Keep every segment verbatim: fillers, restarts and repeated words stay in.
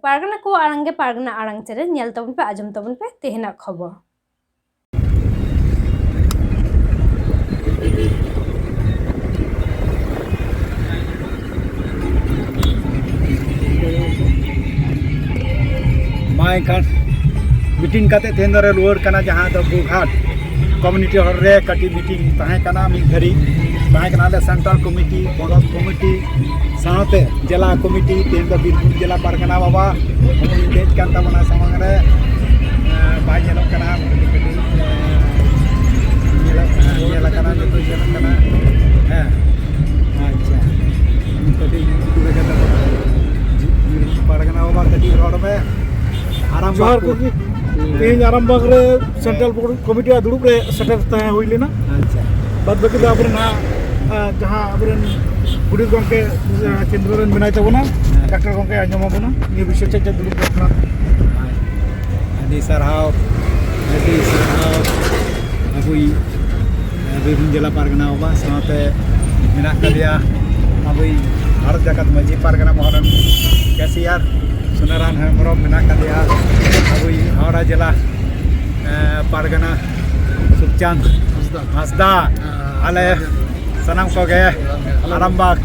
ᱯᱟᱨᱜᱟᱱᱟ ᱠᱚ ᱟᱲᱟᱝ ᱜᱮ ᱯᱟᱨᱜᱟᱱᱟ ᱟᱲᱟᱝ ᱪᱮᱱᱮᱞ ᱧᱮᱞ ᱛᱟᱵᱚᱱ ᱯᱮ, ᱟᱸᱡᱚᱢ ᱛᱟᱵᱚᱱ ᱯᱮ ᱛᱮᱦᱮᱧᱟᱜ ᱠᱷᱚᱵᱚᱨ᱾ ᱢᱟ ᱮᱱᱠᱷᱟᱱ ᱢᱤᱴᱤᱝ ᱠᱟᱛᱮ ᱛᱮᱦᱮᱧ ᱫᱚᱞᱮ ᱨᱩᱣᱟᱹᱲ ᱠᱟᱱᱟ, ᱡᱟᱦᱟᱸ ᱫᱚ ᱜᱳᱜᱷᱟᱴ ᱠᱚᱢᱤᱭᱩᱱᱤᱴᱤ ᱦᱚᱞ ᱨᱮ ᱠᱟᱹᱴᱤᱡ ᱢᱤᱴᱤᱝ ᱛᱟᱦᱮᱸ ᱠᱟᱱᱟ᱾ ᱢᱤᱫ ᱜᱷᱟᱹᱲᱤᱡ ᱛᱟᱦᱮᱸ ᱠᱟᱱᱟᱞᱮ ᱥᱮᱱᱴᱨᱟᱞ ᱠᱚᱢᱤᱴᱤ, ᱯᱚᱱᱚᱛ ᱠᱚᱢᱤᱴᱤ ᱥᱟᱶᱛᱮ ᱡᱮᱞᱟ ᱠᱚᱢᱤᱴᱤ᱾ ᱛᱮᱦᱮᱧ ᱫᱚ ᱵᱤᱨᱵᱷᱩᱢ ᱡᱮᱞᱟ ᱯᱟᱨᱜᱟᱱᱟ ᱵᱟᱵᱟ ᱩᱱᱤ ᱫᱮᱡ ᱠᱟᱱ ᱛᱟᱵᱚᱱᱟ ᱥᱟᱢᱟᱝ ᱨᱮ᱾ ᱮᱸ, ᱵᱟᱭ ᱧᱮᱞᱚᱜ ᱠᱟᱱᱟ, ᱠᱟᱹᱴᱤᱡ, ᱠᱟᱹᱴᱤᱡ, ᱮᱸ, ᱧᱮᱞᱚᱜ ᱠᱟᱱᱟ, ᱧᱮᱞ ᱟᱠᱟᱱᱟ, ᱱᱤᱛᱚᱜ ᱧᱮᱞᱚᱜ ᱠᱟᱱᱟ᱾ ᱦᱮᱸ, ᱟᱪᱪᱷᱟ, ᱠᱟᱹᱴᱤᱡ ᱩᱱᱠᱩ ᱞᱮᱠᱟ ᱛᱮ ᱵᱤᱨᱵᱷᱩᱢ ᱯᱟᱨᱜᱟᱱᱟ ᱵᱟᱵᱟ ᱠᱟᱹᱴᱤᱡ ᱨᱚᱲ ᱢᱮ᱾ ᱟᱨᱟᱢᱵᱟᱜᱽ ᱡᱚᱦᱟᱨ ᱠᱚ᱾ ᱜᱮ᱾ ᱦᱮᱸ᱾ ᱛᱮᱦᱮᱧ ᱟᱨᱟᱢᱵᱟᱜᱽ ᱨᱮ ᱥᱮᱱᱴᱨᱟᱞ ᱵᱳᱨᱰ ᱠᱚᱢᱤᱴᱤᱭᱟᱜ ᱫᱩᱲᱩᱵ ᱨᱮ ᱥᱮᱴᱮᱨ ᱛᱟᱦᱮᱸ ᱦᱩᱭ ᱞᱮᱱᱟ᱾ ᱟᱪᱪᱷᱟ᱾ ᱵᱟᱫ ᱵᱟᱹᱠᱤ ᱫᱚ ᱟᱵᱚᱨᱮᱱ ᱦᱟᱸᱜ, ᱟᱸ, ᱡᱟᱦᱟᱸ ᱟᱵᱚᱨᱮᱱ ᱦᱩᱰᱤᱧ ᱜᱚᱢᱠᱮ, ᱟᱸ, ᱠᱮᱱᱫᱨᱚ ᱨᱮᱱ ᱢᱮᱱᱟᱭ ᱛᱟᱵᱚᱱᱟ, ᱦᱮᱸ᱾ ᱰᱟᱠᱛᱟᱨ ᱜᱚᱢᱠᱮ ᱟᱸᱡᱚᱢ ᱟᱵᱚᱱᱟ ᱱᱤᱭᱟᱹ ᱵᱤᱥᱚᱭ ᱪᱮᱫ ᱪᱮᱫ ᱫᱩᱲᱩᱵ ᱫᱚᱨᱠᱟᱨ᱾ ᱟᱹᱰᱤ ᱥᱟᱨᱦᱟᱣ, ᱟᱹᱰᱤ ᱥᱟᱨᱦᱟᱣ ᱟᱵᱚᱭᱤᱡ ᱵᱤᱨᱵᱷᱩᱢ ᱡᱮᱞᱟ ᱯᱟᱨᱜᱟᱱᱟ ᱵᱟᱵᱟ ᱥᱟᱶᱛᱮ ᱢᱮᱱᱟᱜ ᱠᱟᱫᱮᱭᱟ ᱟᱵᱚᱭᱤᱡ ᱵᱷᱟᱨᱚᱛ ᱡᱟᱠᱟᱛ ᱢᱟᱹᱡᱷᱤ ᱯᱟᱨᱜᱟᱱᱟ ᱢᱚᱦᱚᱞ ᱨᱮᱱ ᱠᱮᱥᱤᱭᱟᱨ ᱥᱩᱱᱟᱨᱟᱢ ᱦᱮᱢᱵᱨᱚᱢ, ᱢᱮᱱᱟᱜ ᱠᱟᱫᱮᱭᱟ ᱟᱵᱚᱭᱤᱡ ᱦᱟᱣᱲᱟ ᱡᱮᱞᱟ, ᱮ, ᱯᱟᱨᱜᱟᱱᱟ ᱥᱩᱠᱪᱟᱸᱫᱽ ᱦᱟᱸᱥᱫᱟ᱾ ᱦᱮᱸ, ᱟᱞᱮ ᱦᱮᱸ᱾ ᱥᱟᱱᱟᱢ ᱠᱚᱜᱮ ᱟᱨᱟᱢᱵᱟᱜᱽ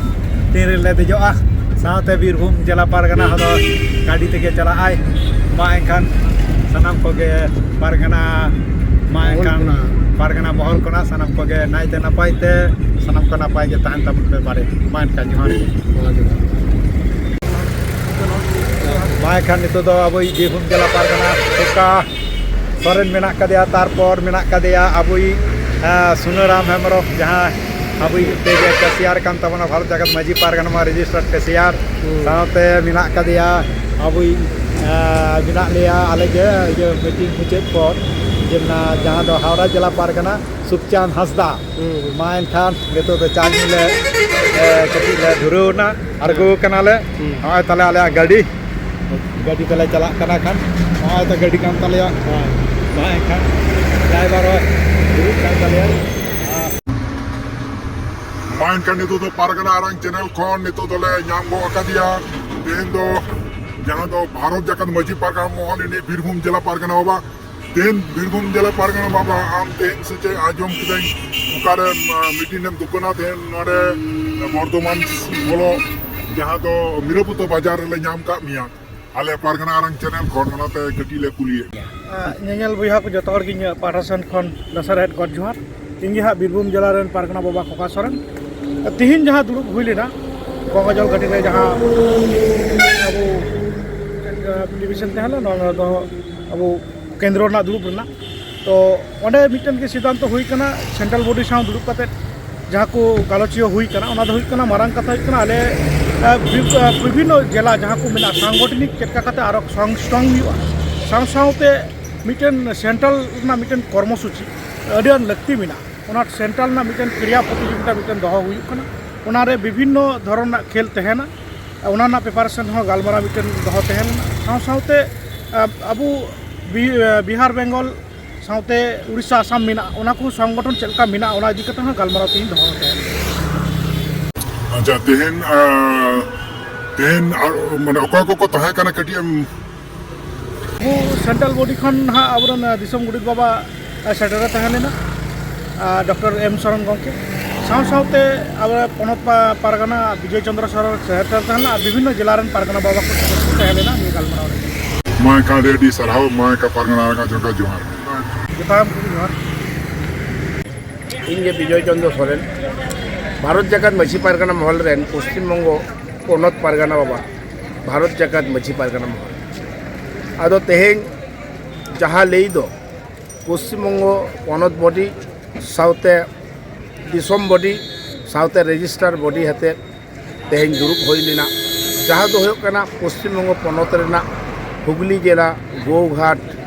ᱴᱨᱮᱱ ᱨᱮᱞᱮ ᱫᱮᱡᱚᱜᱼᱟ᱾ ᱥᱟᱶᱛᱮ ᱵᱤᱨᱵᱷᱩᱢ ᱡᱮᱞᱟ ᱯᱟᱨᱜᱟᱱᱟ ᱦᱚᱸ ᱜᱟᱹᱰᱤ ᱛᱮᱜᱮ ᱪᱟᱞᱟᱜᱼᱟᱭ᱾ ᱢᱟ ᱮᱱᱠᱷᱟᱱ ᱥᱟᱱᱟᱢ ᱠᱚᱜᱮ ᱯᱟᱨᱜᱟᱱᱟ, ᱢᱟ ᱢᱚᱦᱚᱞ ᱮᱱᱠᱷᱟᱱ ᱠᱷᱚᱱᱟᱜ᱾ ᱯᱟᱨᱜᱟᱱᱟ ᱢᱚᱦᱚᱞ ᱠᱷᱚᱱᱟᱜ ᱥᱟᱱᱟᱢ ᱠᱚᱜᱮ ᱱᱟᱭᱛᱮ ᱱᱟᱯᱟᱭ ᱛᱮ ᱥᱟᱱᱟᱢ ᱠᱚ ᱱᱟᱯᱟᱭ ᱜᱮ ᱛᱟᱦᱮᱱ ᱛᱟᱵᱚᱱ ᱯᱮ ᱵᱟᱲᱮ᱾ ᱢᱟ ᱮᱱᱠᱷᱟᱱ ᱡᱚᱦᱟᱨ ᱜᱮ᱾ ᱡᱚᱦᱟᱨ ᱜᱮ᱾ ᱢᱟ ᱮᱱᱠᱷᱟᱱ ᱱᱤᱛᱚᱜ ᱫᱚ ᱟᱵᱚᱭᱤᱡ ᱵᱤᱨᱵᱷᱩᱢ ᱡᱮᱞᱟ ᱯᱟᱨᱜᱟᱱᱟ ᱥᱩᱠᱟ ᱥᱚᱨᱮᱱ ᱢᱮᱱᱟᱜ ᱠᱟᱫᱮᱭᱟ, ᱛᱟᱨᱯᱚᱨ ᱢᱮᱱᱟᱜ ᱠᱟᱫᱮᱭᱟ ᱟᱵᱚᱭᱤᱡ, ᱮ, ᱥᱩᱱᱟᱹᱨᱟᱢ ᱦᱮᱢᱵᱨᱚᱢ, ᱡᱟᱦᱟᱸ ᱟᱵᱚᱭᱤᱡ ᱛᱮᱜᱮ ᱠᱮᱥᱤᱭᱟᱨ ᱠᱟᱱ ᱛᱟᱵᱚᱱᱟ, ᱵᱷᱟᱨᱚᱛ ᱡᱟᱠᱟᱛ ᱢᱟᱹᱡᱷᱤ ᱯᱟᱨᱜᱟᱱᱟ ᱢᱟ ᱨᱮᱡᱤᱥᱴᱟᱨᱰ ᱠᱮᱥᱤᱭᱟᱨ᱾ ᱦᱩᱸ᱾ ᱥᱟᱶᱛᱮ ᱢᱮᱱᱟᱜ ᱠᱟᱫᱮᱭᱟ ᱟᱵᱚᱭᱤᱡ, ᱮ, ᱢᱮᱱᱟᱜ ᱞᱮᱭᱟ ᱟᱞᱮ ᱜᱮ, ᱤᱭᱟᱹ, ᱢᱤᱴᱤᱝ ᱢᱩᱪᱟᱹᱫ ᱯᱚᱨ, ᱡᱮ, ᱡᱟᱦᱟᱸ ᱫᱚ ᱦᱟᱣᱲᱟ ᱡᱮᱞᱟ ᱯᱟᱨᱜᱟᱱᱟ ᱥᱩᱠᱪᱟᱸᱫᱽ ᱦᱟᱸᱥᱫᱟ᱾ ᱦᱩᱸ, ᱦᱩᱸ᱾ ᱢᱟ ᱮᱱᱠᱷᱟᱱ ᱱᱤᱛᱚᱜ ᱫᱚ ᱪᱟ ᱧᱩ ᱞᱮ, ᱮ, ᱠᱟᱹᱴᱤᱡ ᱞᱮ ᱫᱷᱩᱨᱟᱹᱣ ᱮᱱᱟ, ᱟᱬᱜᱚ ᱠᱟᱱᱟᱞᱮ᱾ ᱦᱩᱸ᱾ ᱱᱚᱜᱼᱚᱭ ᱛᱟᱦᱞᱮ ᱟᱞᱮᱭᱟᱜ ᱜᱟᱹᱰᱤ, ᱜᱟᱹᱰᱤ ᱛᱮᱞᱮ ᱪᱟᱞᱟᱜ ᱠᱟᱱᱟ ᱠᱷᱟᱱ᱾ ᱱᱚᱜᱼᱚᱭ ᱛᱚ ᱜᱟᱹᱰᱤ ᱠᱟᱱ ᱛᱟᱞᱮᱭᱟ᱾ ᱦᱳᱭ᱾ ᱢᱟ ᱮᱱᱠᱷᱟᱱ ᱰᱨᱟᱭᱵᱷᱟᱨ ᱦᱚᱸ ᱫᱩᱲᱩᱵ ᱠᱟᱱ ᱛᱟᱞᱮᱭᱟ᱾ ᱢᱟ ᱮᱱᱠᱷᱟᱱ ᱱᱤᱛᱚᱜ ᱫᱚ ᱯᱟᱨᱜᱟᱱᱟ ᱟᱲᱟᱝ ᱪᱮᱱᱮᱞ ᱠᱷᱚᱱ ᱱᱤᱛᱚᱜ ᱫᱚᱞᱮ ᱧᱟᱢ ᱜᱚᱫ ᱟᱠᱟᱫᱮᱭᱟ᱾ ᱛᱮᱦᱮᱧ ᱫᱚ ᱡᱟᱦᱟᱸ ᱫᱚ ᱵᱷᱟᱨᱚᱛ ᱡᱟᱠᱟᱛ ᱢᱟᱹᱡᱷᱤ ᱯᱟᱨᱜᱟᱱᱟ ᱢᱚᱦᱚᱞ ᱨᱤᱱᱤᱡ ᱵᱤᱨᱵᱷᱩᱢ ᱡᱮᱞᱟ ᱯᱟᱨᱜᱟᱱᱟ ᱵᱟᱵᱟ᱾ ᱛᱮᱦᱮᱧ ᱵᱤᱨᱵᱷᱩᱢ ᱡᱮᱞᱟ ᱯᱟᱨᱜᱟᱱᱟ ᱵᱟᱵᱟ, ᱟᱢ ᱛᱮᱦᱮᱧ ᱥᱮ ᱪᱮᱫ ᱟᱸᱡᱚᱢ ᱠᱤᱫᱟᱹᱧ ᱚᱠᱟᱨᱮ, ᱟᱸ, ᱢᱤᱴᱤᱝ ᱮᱢ ᱫᱩᱠᱟᱹᱱᱟ, ᱛᱮᱦᱮᱧ ᱱᱚᱰᱮ ᱵᱚᱨᱫᱷᱚᱢᱟᱱ ᱵᱚᱞᱚ, ᱡᱟᱦᱟᱸ ᱫᱚ ᱢᱤᱨᱟᱯᱩᱛᱟ ᱵᱟᱡᱟᱨ ᱨᱮᱞᱮ ᱧᱟᱢ ᱠᱟᱜ ᱢᱮᱭᱟ ᱟᱞᱮ ᱯᱟᱨᱜᱟᱱᱟ ᱟᱨᱟᱝ ᱪᱮᱱᱮᱞ ᱠᱷᱚᱱ, ᱚᱱᱟᱛᱮ ᱠᱟᱹᱴᱤᱡ ᱞᱮ ᱠᱩᱞᱤᱭᱮᱫ ᱢᱮᱭᱟ᱾ ᱟᱸ, ᱧᱮᱧᱮᱞ ᱵᱚᱭᱦᱟ ᱠᱚ ᱡᱚᱛᱚ ᱦᱚᱲ ᱜᱮ ᱤᱧᱟᱹᱜ ᱯᱟᱦᱴᱟ ᱥᱮᱱ ᱠᱷᱚᱱ ᱫᱚᱥᱟᱨ ᱦᱮᱫ ᱜᱚᱰ ᱡᱚᱦᱟᱨ᱾ ᱤᱧ ᱜᱮ ᱦᱟᱸᱜ ᱵᱤᱨᱵᱷᱩᱢ ᱡᱮᱞᱟ ᱨᱮᱱ ᱯᱟᱨᱜᱟᱱᱟ ᱵᱟᱵᱟ ᱠᱷᱚᱠᱟ ᱥᱚᱨᱮᱱ᱾ ᱛᱤᱦᱤᱧ ᱡᱟᱦᱟᱸ ᱫᱩᱲᱩᱵ ᱦᱩᱭ ᱞᱮᱱᱟ ᱜᱚᱝᱜᱟᱡᱚᱞ ᱜᱷᱟᱴᱤ ᱨᱮ, ᱡᱟᱦᱟᱸ ᱟᱵᱚ, ᱟᱸ, ᱴᱮᱞᱤᱵᱷᱤᱥᱚᱱ ᱛᱟᱦᱮᱸ ᱞᱮᱱᱟ, ᱱᱚᱣᱟ ᱫᱚ ᱟᱵᱚ ᱠᱮᱱᱫᱨᱚ ᱨᱮᱱᱟᱜ ᱫᱩᱲᱩᱵ ᱨᱮᱱᱟᱜ᱾ ᱛᱚ ᱚᱸᱰᱮ ᱢᱤᱫᱴᱮᱱ ᱜᱮ ᱥᱤᱫᱽᱫᱷᱟᱱᱛᱚ ᱦᱩᱭ ᱠᱟᱱᱟ, ᱥᱮᱱᱴᱨᱟᱞ ᱵᱚᱰᱤ ᱥᱟᱶ ᱫᱩᱲᱩᱵ ᱠᱟᱛᱮᱫ ᱡᱟᱦᱟᱸ ᱠᱚ ᱜᱟᱞᱚᱪᱤᱭᱟᱹ ᱦᱩᱭ ᱠᱟᱱᱟ, ᱚᱱᱟ ᱫᱚ ᱦᱩᱭᱩᱜ ᱠᱟᱱᱟ, ᱢᱟᱨᱟᱝ ᱠᱟᱛᱷᱟ ᱦᱩᱭᱩᱜ ᱠᱟᱱᱟ, ᱟᱞᱮ, ᱟᱸ, ᱵᱤ-, ᱟᱸ, ᱵᱤᱵᱷᱤᱱᱱᱚ ᱡᱮᱞᱟ ᱡᱟᱦᱟᱸ ᱠᱚ ᱢᱮᱱᱟᱜᱼᱟ, ᱥᱟᱝᱜᱚᱴᱷᱚᱱᱤᱠ ᱪᱮᱫ ᱞᱮᱠᱟ ᱠᱟᱛᱮ ᱟᱨᱚ ᱥᱚᱝ ᱥᱴᱨᱚᱝ ᱦᱩᱭᱩᱜᱼᱟ, ᱥᱟᱶ ᱥᱟᱶᱛᱮ ᱢᱤᱫᱴᱮᱱ ᱥᱮᱱᱴᱨᱟᱞ ᱨᱮᱱᱟᱜ ᱢᱤᱫᱴᱮᱱ ᱠᱚᱨᱢᱚᱥᱩᱪᱤ ᱟᱹᱰᱤ ᱟᱸᱴ ᱞᱟᱹᱠᱛᱤ ᱢᱮᱱᱟᱜᱼᱟ᱾ ᱚᱱᱟ ᱥᱮᱱᱴᱨᱟᱞ ᱨᱮᱱᱟᱜ ᱢᱤᱫᱴᱮᱱ ᱠᱨᱤᱲᱟ ᱯᱨᱚᱛᱤᱡᱳᱜᱤᱛᱟ ᱢᱤᱫᱴᱮᱱ ᱫᱚᱦᱚ ᱦᱩᱭᱩᱜ ᱠᱟᱱᱟ, ᱚᱱᱟᱨᱮ ᱵᱤᱵᱷᱤᱱᱱᱚ ᱫᱷᱚᱨᱚᱱ ᱨᱮᱱᱟᱜ ᱠᱷᱮᱞ ᱛᱟᱦᱮᱱᱟ, ᱚᱱᱟ ᱨᱮᱱᱟᱜ ᱯᱨᱮᱯᱟᱨᱮᱥᱚᱱ ᱦᱚᱸ ᱜᱟᱞᱢᱟᱨᱟᱣ ᱢᱤᱫᱴᱮᱱ ᱫᱚᱦᱚ ᱛᱟᱦᱮᱸ ᱞᱮᱱᱟ᱾ ᱥᱟᱶ ᱥᱟᱶᱛᱮ, ᱟᱸ, ᱟᱵᱚ ᱵᱤ-, ᱟᱸ, ᱵᱤᱦᱟᱨ ᱵᱮᱝᱜᱚᱞ ᱥᱟᱶᱛᱮ ᱩᱲᱤᱥᱥᱟ ᱟᱥᱟᱢ ᱢᱮᱱᱟᱜᱼᱟ, ᱚᱱᱟ ᱠᱚ ᱥᱚᱝᱜᱚᱴᱷᱚᱱ ᱪᱮᱫ ᱞᱮᱠᱟ ᱢᱮᱱᱟᱜᱼᱟ, ᱚᱱᱟ ᱤᱫᱤ ᱠᱟᱛᱮ ᱦᱚᱸ ᱜᱟᱞᱢᱟᱨᱟᱣ ᱛᱮᱦᱮᱧ ᱫᱚᱦᱚ ᱛᱟᱦᱮᱸ ᱞᱮᱱᱟ᱾ ᱟᱪᱪᱷᱟ, ᱛᱮᱦᱮᱧ, ᱟᱸ, ᱛᱮᱦᱮᱧ ᱟᱨ, ᱢᱟᱱᱮ, ᱚᱠᱚᱭ ᱠᱚᱠᱚ ᱛᱟᱦᱮᱸ ᱠᱟᱱᱟ, ᱠᱟᱹᱴᱤᱡ ᱮᱢ ᱟᱵᱚ ᱥᱮᱱᱴᱨᱟᱞ ᱵᱚᱰᱤ ᱠᱷᱚᱱ ᱱᱟᱦᱟᱜ ᱟᱵᱚᱨᱮᱱ, ᱟᱸ, ᱫᱤᱥᱚᱢ ᱜᱚᱰᱮᱛ ᱵᱟᱵᱟ, ᱟᱸ, ᱥᱮᱴᱮᱨᱮ ᱛᱟᱦᱮᱸ ᱞᱮᱱᱟ, ᱟᱨ ᱰᱚᱠᱴᱚᱨ ᱮᱢ ᱥᱚᱨᱮᱱ ᱜᱚᱢᱠᱮ, ᱥᱟᱶ ᱥᱟᱶᱛᱮ ᱟᱵᱚ ᱯᱚᱱᱚᱛ ᱯᱟ-, ᱯᱟᱨᱜᱟᱱᱟ ᱵᱤᱡᱚᱭ ᱪᱚᱸᱫᱽᱨᱚ ᱥᱚᱨᱮᱱ ᱥᱮᱴᱮᱨ ᱛᱟᱦᱮᱸ ᱞᱮᱱᱟ, ᱟᱨ ᱵᱤᱵᱷᱤᱱᱱᱚ ᱡᱮᱞᱟ ᱨᱮᱱ ᱯᱟᱨᱜᱟᱱᱟ ᱵᱟᱵᱟ ᱠᱚ ᱥᱮᱴᱮᱨ ᱠᱚ ᱛᱟᱦᱮᱸ ᱞᱮᱱᱟ ᱱᱤᱭᱟᱹ ᱜᱟᱞᱢᱟᱨᱟᱣ ᱨᱮ᱾ ᱢᱟ ᱮᱱᱠᱷᱟᱱ ᱟᱹᱰᱤ ᱟᱹᱰᱤ ᱥᱟᱨᱦᱟᱣ, ᱢᱟ ᱮᱱᱠᱷᱟᱱ ᱯᱟᱨᱜᱟᱱᱟ ᱨᱮᱱᱟᱜ ᱡᱚᱦᱟᱨ, ᱡᱚᱦᱟᱨ᱾ ᱡᱚᱛᱚ ᱦᱚᱲ ᱠᱚ ᱡᱚᱦᱟᱨ᱾ ᱤᱧ ᱜᱮ ᱵᱤᱡᱚᱭ ᱪᱚᱸᱫᱽᱨᱚ ᱥᱚᱨᱮᱱ, ᱵᱷᱟᱨᱚᱛ ᱡᱟᱠᱟᱛ ᱢᱟᱹᱡᱷᱤ ᱯᱟᱨᱜᱟᱱᱟ ᱢᱚᱦᱚᱞ ᱨᱮᱱ ᱯᱚᱥᱪᱤᱢ ᱵᱚᱝᱜᱚ ᱯᱚᱱᱚᱛ ᱯᱟᱨᱜᱟᱱᱟ ᱵᱟᱵᱟ, ᱵᱷᱟᱨᱚᱛ ᱡᱟᱠᱟᱛ ᱢᱟᱹᱡᱷᱤ ᱯᱟᱨᱜᱟᱱᱟ ᱢᱚᱦᱚᱞ᱾ ᱟᱫᱚ ᱛᱮᱦᱮᱧ ᱡᱟᱦᱟᱸ ᱞᱟᱹᱭ ᱫᱚ ᱯᱚᱥᱪᱤᱢ ᱵᱚᱝᱜᱚ ᱯᱚᱱᱚᱛ ᱵᱚᱰᱤ ᱥᱟᱶᱛᱮ ᱫᱤᱥᱚᱢ ᱵᱚᱰᱤ ᱥᱟᱶᱛᱮ ᱨᱮᱡᱤᱥᱴᱟᱨ ᱵᱚᱰᱤ ᱟᱛᱮᱫ ᱛᱮᱦᱮᱧ ᱫᱩᱲᱩᱵ ᱦᱩᱭ ᱞᱮᱱᱟ, ᱡᱟᱦᱟᱸ ᱫᱚ ᱦᱩᱭᱩᱜ ᱠᱟᱱᱟ ᱯᱚᱥᱪᱤᱢ ᱵᱚᱝᱜᱚ ᱯᱚᱱᱚᱛ ᱨᱮᱱᱟᱜ ᱦᱩᱜᱽᱞᱤ ᱡᱮᱞᱟ ᱜᱳᱜᱷᱟᱴ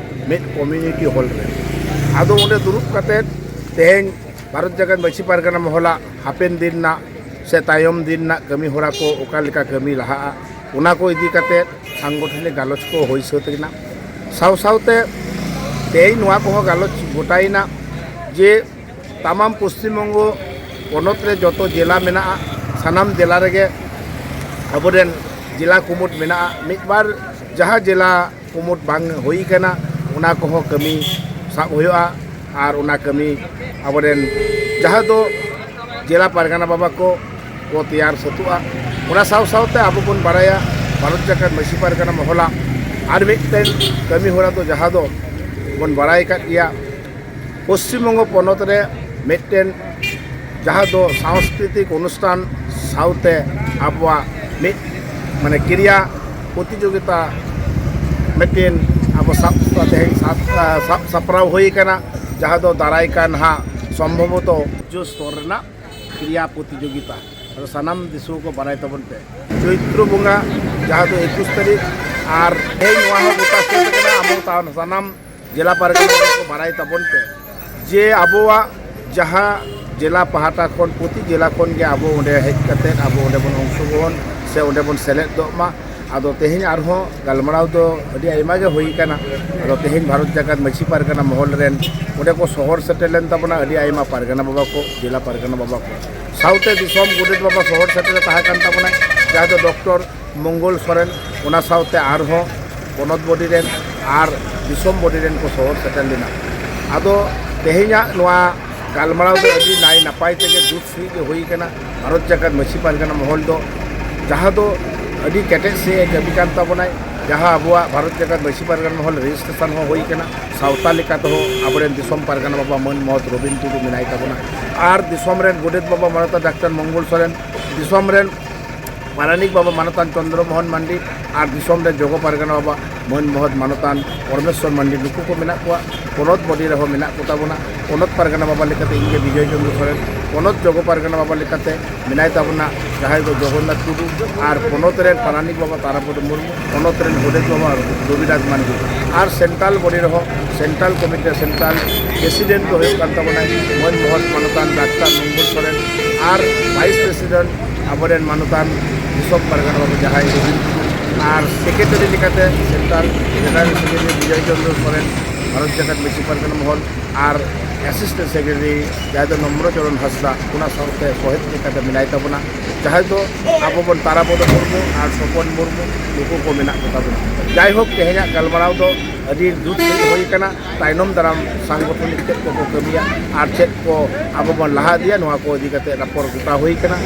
ᱢᱤᱫ ᱠᱚᱢᱤᱭᱩᱱᱤᱴᱤ ᱦᱚᱞ ᱨᱮ᱾ ᱟᱫᱚ ᱚᱸᱰᱮ ᱫᱩᱲᱩᱵ ᱠᱟᱛᱮᱫ ᱛᱮᱦᱮᱧ ᱵᱷᱟᱨᱚᱛ ᱡᱟᱠᱟᱛ ᱢᱟᱹᱡᱷᱤ ᱯᱟᱨᱜᱟᱱᱟ ᱢᱚᱦᱚᱞᱟᱜ ᱦᱟᱯᱮᱱ ᱫᱤᱱ ᱨᱮᱱᱟᱜ ᱥᱮ ᱛᱟᱭᱚᱢ ᱫᱤᱱ ᱨᱮᱱᱟᱜ ᱠᱟᱹᱢᱤ ᱦᱚᱨᱟ ᱠᱚ ᱚᱠᱟ ᱞᱮᱠᱟ ᱠᱟᱹᱢᱤ ᱞᱟᱦᱟᱜᱼᱟ, ᱚᱱᱟ ᱠᱚ ᱤᱫᱤ ᱠᱟᱛᱮᱫ ᱥᱟᱝᱜᱚᱴᱷᱚᱱᱤᱠ ᱜᱟᱞᱚᱪ ᱠᱚ ᱦᱩᱭ ᱥᱟᱹᱛ ᱮᱱᱟ᱾ ᱥᱟᱶ ᱥᱟᱶᱛᱮ ᱛᱮᱦᱮᱧ ᱱᱚᱣᱟ ᱠᱚᱦᱚᱸ ᱜᱟᱞᱚᱪ ᱜᱚᱴᱟᱭᱮᱱᱟ ᱡᱮ ᱛᱟᱢᱟᱢ ᱯᱚᱥᱪᱤᱢ ᱵᱚᱝᱜᱚ ᱯᱚᱱᱚᱛ ᱨᱮ ᱡᱚᱛᱚ ᱡᱮᱞᱟ ᱢᱮᱱᱟᱜᱼᱟ, ᱥᱟᱱᱟᱢ ᱡᱮᱞᱟ ᱨᱮᱜᱮ ᱟᱵᱚᱨᱮᱱ ᱡᱮᱞᱟ ᱠᱩᱢᱩᱴ ᱢᱮᱱᱟᱜᱼᱟ, ᱢᱤᱫ ᱵᱟᱨ ᱡᱟᱦᱟᱸ ᱡᱮᱞᱟ ᱠᱩᱢᱩᱴ ᱵᱟᱝ ᱦᱩᱭ ᱠᱟᱱᱟ, ᱚᱱᱟ ᱠᱚᱦᱚᱸ ᱠᱟᱹᱢᱤ ᱥᱟᱵ ᱦᱩᱭᱩᱜᱼᱟ᱾ ᱟᱨ ᱚᱱᱟ ᱠᱟᱹᱢᱤ ᱟᱵᱚᱨᱮᱱ ᱡᱟᱦᱟᱸ ᱫᱚ ᱡᱮᱞᱟ ᱯᱟᱨᱜᱟᱱᱟ ᱵᱟᱵᱟ ᱠᱚ ᱠᱚ ᱛᱮᱭᱟᱨ ᱥᱟᱹᱛᱩᱜᱼᱟ᱾ ᱚᱱᱟ ᱥᱟᱶ ᱥᱟᱶᱛᱮ ᱟᱵᱚ ᱵᱚᱱ ᱵᱟᱲᱟᱭᱟ, ᱵᱷᱟᱨᱚᱛ ᱡᱟᱠᱟᱛ ᱢᱟᱹᱡᱷᱤ ᱯᱟᱨᱜᱟᱱᱟ ᱢᱚᱦᱚᱞᱟᱜ ᱟᱨ ᱢᱤᱫᱴᱮᱱ ᱠᱟᱹᱢᱤ ᱦᱚᱨᱟ ᱫᱚ ᱡᱟᱦᱟᱸ ᱫᱚ ᱵᱚᱱ ᱵᱟᱲᱟᱭ ᱟᱠᱟᱫ ᱜᱮᱭᱟ, ᱯᱚᱥᱪᱤᱢ ᱵᱚᱝᱜᱚ ᱯᱚᱱᱚᱛ ᱨᱮ ᱢᱤᱫᱴᱮᱱ ᱡᱟᱦᱟᱸ ᱫᱚ ᱥᱟᱝᱥᱠᱨᱤᱛᱤᱠ ᱚᱱᱩᱥᱴᱷᱟᱱ ᱥᱟᱶᱛᱮ ᱟᱵᱚᱣᱟᱜ ᱢᱤᱫ ᱢᱟᱱᱮ ᱠᱨᱤᱭᱟ ᱯᱨᱚᱛᱤᱡᱳᱜᱤᱛᱟ ᱢᱤᱫᱴᱮᱱ ᱟᱵᱚ ᱥᱟᱵ ᱛᱮᱦᱮᱧ ᱥᱟᱵ, ᱥᱟᱵ ᱥᱟᱯᱲᱟᱣ ᱦᱩᱭ ᱟᱠᱟᱱᱟ, ᱡᱟᱦᱟᱸ ᱫᱚ ᱫᱟᱨᱟᱭ ᱠᱟᱱ ᱦᱟᱸᱜ ᱥᱚᱢᱵᱷᱚᱵᱚᱛᱚ ᱩᱪᱪᱚ ᱥᱛᱚᱨ ᱨᱮᱱᱟᱜ ᱠᱨᱤᱭᱟ ᱯᱨᱚᱛᱤᱡᱳᱜᱤᱛᱟ᱾ ᱟᱫᱚ ᱥᱟᱱᱟᱢ ᱫᱤᱥᱩᱣᱟᱹ ᱠᱚ ᱵᱟᱲᱟᱭ ᱛᱟᱵᱚᱱ ᱯᱮ, ᱪᱳᱭᱛᱨᱚ ᱵᱚᱸᱜᱟ ᱡᱟᱦᱟᱸ ᱫᱚ ᱮᱠᱩᱥ ᱛᱟᱹᱨᱤᱠᱷ, ᱟᱨ ᱛᱮᱦᱮᱧ ᱱᱚᱣᱟ ᱦᱚᱸ ᱜᱚᱴᱟ ᱥᱟᱹᱛ ᱟᱠᱟᱱᱟ᱾ ᱟᱵᱚ ᱛᱟᱣ ᱥᱟᱱᱟᱢ ᱡᱮᱞᱟ ᱯᱟᱨᱜᱟᱱᱟ ᱠᱚ ᱵᱟᱲᱟᱭ ᱛᱟᱵᱚᱱ ᱯᱮ ᱡᱮ ᱟᱵᱚᱣᱟᱜ ᱡᱟᱦᱟᱸ ᱡᱮᱞᱟ ᱯᱟᱦᱴᱟ ᱠᱷᱚᱱ, ᱯᱨᱚᱛᱤ ᱡᱮᱞᱟ ᱠᱷᱚᱱ ᱜᱮ ᱟᱵᱚ ᱚᱸᱰᱮ ᱦᱮᱡ ᱠᱟᱛᱮᱫ ᱟᱵᱚ ᱚᱸᱰᱮ ᱵᱚᱱ ᱚᱝᱥᱚᱜᱨᱚᱦᱚᱱ ᱥᱮ ᱚᱸᱰᱮ ᱵᱚᱱ ᱥᱮᱞᱮᱫᱚᱜ ᱢᱟ᱾ ᱟᱫᱚ ᱛᱮᱦᱮᱧ ᱟᱨᱦᱚᱸ ᱜᱟᱞᱢᱟᱨᱟᱣ ᱫᱚ ᱟᱹᱰᱤ ᱟᱭᱢᱟ ᱜᱮ ᱦᱩᱭ ᱟᱠᱟᱱᱟ᱾ ᱟᱫᱚ ᱛᱮᱦᱮᱧ ᱵᱷᱟᱨᱚᱛ ᱡᱟᱠᱟᱛ ᱢᱟᱹᱡᱷᱤ ᱯᱟᱨᱜᱟᱱᱟ ᱢᱚᱦᱚᱞ ᱨᱮᱱ ᱚᱸᱰᱮ ᱠᱚ ᱥᱚᱦᱚᱨ ᱥᱮᱴᱮᱨ ᱞᱮᱱ ᱛᱟᱵᱚᱱᱟ ᱟᱹᱰᱤ ᱟᱭᱢᱟ ᱯᱟᱨᱜᱟᱱᱟ ᱵᱟᱵᱟ ᱠᱚ, ᱡᱮᱞᱟ ᱯᱟᱨᱜᱟᱱᱟ ᱵᱟᱵᱟ ᱠᱚ, ᱥᱟᱶᱛᱮ ᱫᱤᱥᱚᱢ ᱜᱚᱰᱮᱛ ᱵᱟᱵᱟ ᱥᱚᱦᱚᱨ ᱥᱮᱴᱮᱨ ᱨᱮ ᱛᱟᱦᱮᱸ ᱠᱟᱱ ᱛᱟᱵᱚᱱᱟᱭ, ᱡᱟᱦᱟᱸ ᱫᱚ ᱰᱚᱠᱴᱚᱨ ᱢᱚᱝᱜᱚᱞ ᱥᱚᱨᱮᱱ, ᱚᱱᱟ ᱥᱟᱶᱛᱮ ᱟᱨᱦᱚᱸ ᱯᱚᱱᱚᱛ ᱵᱚᱰᱤ ᱨᱮᱱ ᱟᱨ ᱫᱤᱥᱚᱢ ᱵᱚᱰᱤ ᱨᱮᱱ ᱠᱚ ᱥᱚᱦᱚᱨ ᱥᱮᱴᱮᱨ ᱞᱮᱱᱟ᱾ ᱟᱫᱚ ᱛᱮᱦᱮᱧᱟᱜ ᱱᱚᱣᱟ ᱜᱟᱞᱢᱟᱨᱟᱣ ᱫᱚ ᱟᱹᱰᱤ ᱱᱟᱭ ᱱᱟᱯᱟᱭ ᱛᱮᱜᱮ ᱡᱩᱛ ᱥᱟᱺᱦᱤᱡ ᱜᱮ ᱦᱩᱭ ᱠᱟᱱᱟ᱾ ᱵᱷᱟᱨᱚᱛ ᱡᱟᱠᱟᱛ ᱢᱟᱹᱡᱷᱤ ᱯᱟᱨᱜᱟᱱᱟ ᱢᱚᱦᱚᱞ ᱫᱚ ᱡᱟᱦᱟᱸ ᱫᱚ ᱟᱹᱰᱤ ᱠᱮᱴᱮᱡ ᱥᱟᱺᱦᱤᱡ ᱮ ᱠᱟᱹᱢᱤ ᱠᱟᱱ ᱛᱟᱵᱚᱱᱟᱭ, ᱡᱟᱦᱟᱸ ᱟᱵᱚᱣᱟᱜ ᱵᱷᱟᱨᱚᱛ ᱡᱟᱠᱟᱛ ᱢᱟᱹᱡᱷᱤ ᱯᱟᱨᱜᱟᱱᱟ ᱢᱚᱦᱚᱞ ᱨᱮᱡᱤᱥᱴᱨᱮᱥᱚᱱ ᱦᱚᱸ ᱦᱩᱭ ᱠᱟᱱᱟ᱾ ᱥᱟᱶᱛᱟ ᱞᱮᱠᱟ ᱛᱮᱦᱚᱸ ᱟᱵᱚᱨᱮᱱ ᱫᱤᱥᱚᱢ ᱯᱟᱨᱜᱟᱱᱟ ᱵᱟᱵᱟ ᱢᱟᱹᱱ ᱢᱚᱦᱚᱛ ᱨᱚᱵᱤᱱ ᱴᱩᱰᱩ ᱢᱮᱱᱟᱭ ᱛᱟᱵᱚᱱᱟ, ᱟᱨ ᱫᱤᱥᱚᱢ ᱨᱮᱱ ᱜᱚᱰᱮᱛ ᱵᱟᱵᱟ ᱢᱟᱱᱚᱛᱟᱱ ᱰᱟᱠᱛᱟᱨ ᱢᱚᱝᱜᱚᱞ ᱥᱚᱨᱮᱱ, ᱫᱤᱥᱚᱢ ᱨᱮᱱ ᱯᱟᱨᱟᱱᱤᱠ ᱵᱟᱵᱟ ᱢᱟᱱᱚᱛᱟᱱ ᱪᱚᱱᱫᱨᱚ ᱢᱳᱦᱚᱱ ᱢᱟᱱᱰᱤ ᱟᱨ ᱫᱤᱥᱚᱢ ᱨᱮ ᱡᱚᱜᱚ ᱯᱟᱨᱜᱟᱱᱟ ᱵᱟᱵᱟ ᱢᱟᱹᱱ ᱢᱚᱦᱚᱛ ᱢᱟᱱᱚᱛᱟᱱ ᱯᱚᱨᱢᱮᱥᱣᱚᱨ ᱢᱟᱱᱰᱤ, ᱱᱩᱠᱩ ᱠᱚ ᱢᱮᱱᱟᱜ ᱠᱚᱣᱟ᱾ ᱯᱚᱱᱚᱛ ᱵᱚᱰᱤ ᱨᱮᱦᱚᱸ ᱢᱮᱱᱟᱜ ᱠᱚ ᱛᱟᱵᱚᱱᱟ᱾ ᱯᱚᱱᱚᱛ ᱯᱟᱨᱜᱟᱱᱟ ᱵᱟᱵᱟ ᱞᱮᱠᱟᱛᱮ ᱤᱧ ᱜᱮ ᱵᱤᱡᱚᱭ ᱪᱚᱱᱫᱨᱚ ᱥᱚᱨᱮᱱ, ᱯᱚᱱᱚᱛ ᱡᱚᱜᱚ ᱯᱟᱨᱜᱟᱱᱟ ᱵᱟᱵᱟ ᱞᱮᱠᱟᱛᱮ ᱢᱮᱱᱟᱭ ᱛᱟᱵᱚᱱᱟ ᱡᱟᱦᱟᱸᱭ ᱫᱚ ᱡᱚᱜᱚᱱᱱᱟᱛᱷ ᱴᱩᱰᱩ, ᱟᱨ ᱯᱚᱱᱚᱛ ᱨᱮᱱ ᱯᱟᱨᱟᱱᱤᱠ ᱵᱟᱵᱟ ᱛᱟᱨᱟᱯᱚᱫᱚ ᱢᱩᱨᱢᱩ, ᱯᱚᱱᱚᱛ ᱨᱮᱱ ᱜᱚᱰᱮᱛ ᱵᱟᱵᱟ ᱨᱚᱵᱤᱨᱟᱡᱽ ᱢᱟᱱᱰᱤ, ᱟᱨ ᱥᱮᱱᱴᱨᱟᱞ ᱵᱚᱰᱤ ᱨᱮᱦᱚᱸ ᱥᱮᱱᱴᱨᱟᱞ ᱠᱚᱢᱤᱴᱤ ᱨᱮ ᱥᱮᱱᱴᱨᱟᱞ ᱯᱨᱮᱥᱤᱰᱮᱱᱴ ᱫᱚ ᱦᱩᱭᱩᱜ ᱠᱟᱱ ᱛᱟᱵᱚᱱᱟᱭ ᱢᱟᱹᱱ ᱢᱚᱦᱚᱛ ᱢᱟᱱᱚᱛᱟᱱ ᱰᱟᱠᱛᱟᱨ ᱢᱚᱝᱜᱚᱞ ᱥᱚᱨᱮᱱ, ᱟᱨ ᱵᱷᱟᱭᱤᱥ ᱯᱨᱮᱥᱤᱰᱮᱱᱴ ᱟᱵᱚᱨᱮᱱ ᱢᱟᱱᱚᱛᱟᱱ ᱫᱤᱥᱚᱢ ᱯᱟᱨᱜᱟᱱᱟ ᱵᱟᱵᱟ ᱡᱟᱦᱟᱸᱭ ᱨᱚᱵᱤᱱ ᱴᱩᱰᱩ, ᱟᱨ ᱥᱮᱠᱨᱮᱴᱟᱨᱤ ᱞᱮᱠᱟᱛᱮ central general secretary Bijoy Chandra Soren, Bharat Jakat Majhi Pargana Mahal, ᱟᱨ ᱮᱥᱤᱥᱴᱮᱱᱴ ᱥᱮᱠᱨᱮᱴᱟᱨᱤ ᱡᱟᱦᱟᱸᱭ ᱫᱚ ᱱᱚᱢᱨᱚ ᱪᱚᱨᱚᱱ ᱦᱟᱸᱥᱫᱟ, ᱚᱱᱟ ᱥᱟᱶᱛᱮ ᱥᱚᱦᱮᱫ ᱞᱮᱠᱟᱛᱮ ᱢᱮᱱᱟᱭ ᱛᱟᱵᱚᱱᱟ, ᱡᱟᱦᱟᱸᱭ ᱫᱚ ᱟᱵᱚ ᱵᱚᱱ ᱛᱟᱨᱟᱯᱚᱫᱚ ᱢᱩᱨᱢᱩ ᱟᱨ ᱥᱚᱯᱚᱱ ᱢᱩᱨᱢᱩ, ᱱᱩᱠᱩ ᱠᱚ ᱢᱮᱱᱟᱜ ᱠᱚ ᱛᱟᱵᱚᱱᱟ᱾ ᱡᱟᱭᱦᱳᱠ, ᱛᱮᱦᱮᱧᱟᱜ ᱜᱟᱞᱢᱟᱨᱟᱣ ᱫᱚ ᱟᱹᱰᱤ ᱡᱩᱛ ᱥᱟᱺᱦᱤᱡ ᱦᱩᱭ ᱠᱟᱱᱟ᱾ ᱛᱟᱭᱱᱚᱢ ᱫᱟᱨᱟᱢ ᱥᱟᱝᱜᱚᱴᱷᱚᱱᱤᱠ ᱪᱮᱫ ᱠᱚᱠᱚ ᱠᱟᱹᱢᱤᱭᱟ ᱟᱨ ᱪᱮᱫ ᱠᱚ ᱟᱵᱚ ᱵᱚᱱ ᱞᱟᱦᱟ ᱤᱫᱤᱭᱟ, ᱱᱚᱣᱟ ᱠᱚ ᱤᱫᱤ ᱠᱟᱛᱮ ᱨᱚᱯᱚᱲ ᱜᱚᱴᱟ ᱦᱩᱭ ᱠᱟᱱᱟ᱾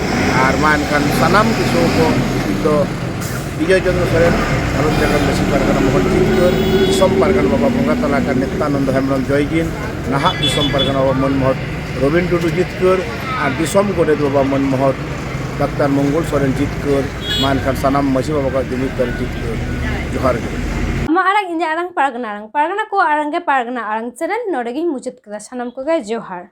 ᱟᱨ ᱢᱟ ᱮᱱᱠᱷᱟᱱ ᱥᱟᱱᱟᱢ ᱫᱤᱥᱚᱢ ᱠᱚ ᱫᱚ ᱵᱤᱡᱚᱭ ᱪᱚᱸᱫᱽᱨᱚ ᱥᱚᱨᱮᱱ, ᱵᱷᱟᱨᱚᱛ ᱡᱟᱠᱟᱛ ᱢᱟᱹᱡᱷᱤ ᱯᱟᱨᱜᱟᱱᱟ ᱢᱚᱦᱚᱞ ᱡᱤᱛᱠᱟᱹᱨ, ᱫᱤᱥᱚᱢ ᱯᱟᱨᱜᱟᱱᱟ ᱵᱟᱵᱟ ᱵᱚᱸᱜᱟ ᱛᱟᱞᱟ ᱟᱠᱟᱱ ᱱᱤᱛᱭᱟᱱᱚᱱᱫᱚ ᱦᱮᱢᱵᱨᱚᱢ ᱡᱚᱭ ᱡᱤᱱ, ᱱᱟᱦᱟᱜ ᱫᱤᱥᱚᱢ ᱯᱟᱨᱜᱟᱱᱟ ᱵᱟᱵᱟ ᱢᱟᱹᱱ ᱢᱚᱦᱚᱛ ᱨᱚᱵᱤᱱ ᱴᱩᱰᱩ ᱡᱤᱛᱠᱟᱹᱨ, ᱟᱨ ᱫᱤᱥᱚᱢ ᱜᱚᱰᱮᱛ ᱵᱟᱵᱟ ᱢᱟᱹᱱ ᱢᱚᱦᱚᱛ ᱰᱟᱠᱛᱟᱨ ᱢᱚᱝᱜᱚᱞ ᱥᱚᱨᱮᱱ ᱡᱤᱛᱠᱟᱹᱨ᱾ ᱢᱟ ᱮᱱᱠᱷᱟᱱ ᱥᱟᱱᱟᱢ ᱢᱟᱹᱡᱷᱤ ᱵᱟᱵᱟ ᱠᱚᱣᱟᱜ ᱡᱩᱢᱤᱫ ᱫᱟᱲᱮ ᱡᱤᱛᱠᱟᱹᱨ᱾ ᱡᱚᱦᱟᱨ ᱜᱮ᱾ ᱟᱢᱟᱜ ᱟᱲᱟᱝ, ᱤᱧᱟᱹᱜ ᱟᱲᱟᱝ, ᱯᱟᱨᱜᱟᱱᱟ ᱟᱲᱟᱝ, ᱯᱟᱨᱜᱟᱱᱟ ᱠᱚᱣᱟᱜ ᱟᱲᱟᱝ ᱜᱮ ᱯᱟᱨᱜᱟᱱᱟ ᱟᱲᱟᱝ ᱪᱮᱱᱮᱞ᱾ ᱱᱚᱰᱮ ᱜᱤᱧ ᱢᱩᱪᱟᱹᱫ ᱠᱮᱫᱟ᱾ ᱥᱟᱱᱟᱢ ᱠᱚᱜᱮ ᱡᱚᱦᱟᱨ᱾